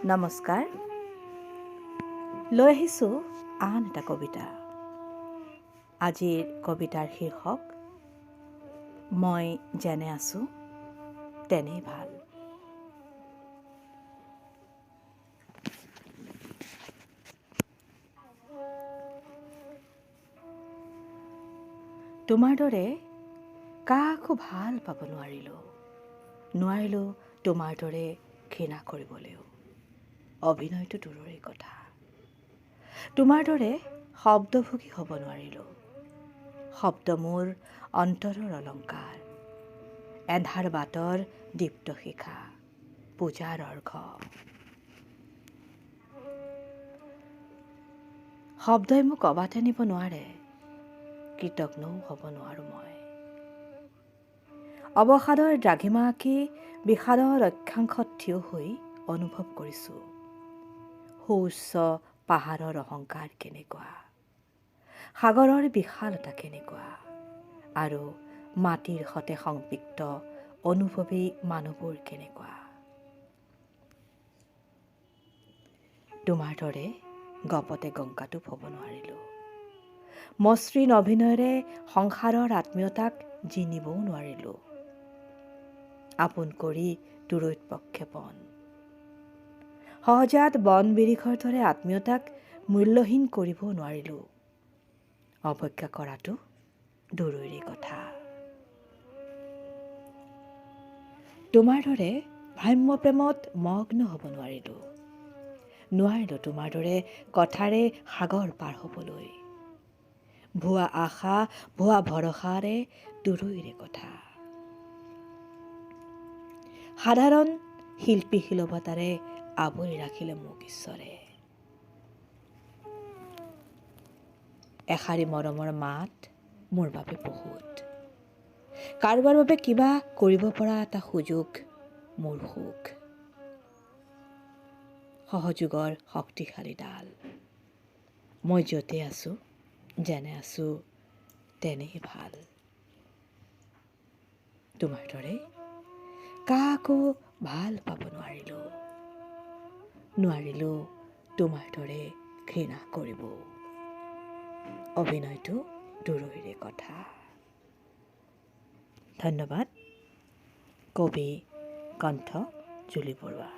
নমস্কাৰ। লৈ আহিছোঁ আন এটা কবিতা। আজিৰ কবিতাৰ শীৰ্ষক "মই যেনে আছোঁ তেনেই ভাল"। তোমাৰ দৰে কাকো ভাল পাব নোৱাৰিলোঁ, নোৱাৰিলোঁ তোমাৰ দৰে ঘৃণা কৰিবলৈও, অভিনয়টো দূৰৰে কথা। তোমাৰ দৰে শব্দভোগী হ'ব নোৱাৰিলোঁ। শব্দ মোৰ অন্তৰৰ অলংকাৰ, এন্ধাৰ বাটৰ দীপ্ত শিখা, পূজাৰ অৰ্ঘ। শব্দই মোক অবাটে নিব নোৱাৰে, কৃতজ্ঞও হ'ব নোৱাৰোঁ মই। অৱসাদৰ দ্ৰাঘিমা আঁকি বিষাদৰ অক্ষাংশত থিয় হৈ অনুভৱ কৰিছোঁ সুউচ্চ পাহাৰৰ অহংকাৰ কেনেকুৱা, সাগৰৰ বিশালতা কেনেকুৱা আৰু মাটিৰ সতে সংপৃক্ত অনুভৱী মানুহবোৰ কেনেকুৱা। তোমাৰ দৰে গপতে গংগাটোপ হ'ব নোৱাৰিলোঁ, মসৃণ অভিনয়েৰে সংসাৰৰ আত্মীয়তাক জিনিবও নোৱাৰিলোঁ, আপোন কৰি দূৰৈত প্ৰক্ষেপণ। সহজাত বন বিৰিখৰ দৰে আত্মীয়তাক মূল্যহীন কৰিবও নোৱাৰিলোঁ, অৱজ্ঞা কৰাটো দূৰৈৰে কথা। তোমাৰ দৰে ভ্ৰাম্য প্ৰেমত মগ্ন হ'ব নোৱাৰিলোঁ, নোৱাৰিলোঁ তোমাৰ দৰে কথাৰে সাগৰ পাৰ হ'বলৈ, ভুৱা আশা ভুৱা ভৰসাৰে দূৰৈৰে কথা। সাধাৰণ শিল্পী সুলভতাৰে আৱৰি ৰাখিলে মোক ঈশ্বৰে। এষাৰি মৰমৰ মাত মোৰ বাবে বহুত, কাৰোবাৰ বাবে কিবা কৰিব পৰা এটা সুযোগ মোৰ সুখ, সহযোগৰ শক্তিশালী ডাল। মই য'তে আছোঁ, যেনে আছোঁ, তেনেই ভাল। তোমাৰ দৰে কাকো ভাল পাব নোৱাৰিলোঁ, নোৱাৰিলোঁ তোমাৰ দৰে ঘৃণা কৰিব, অভিনয়টো দূৰৈৰে কথা। ধন্যবাদ। কবি কণ্ঠ জুলি বৰুৱা।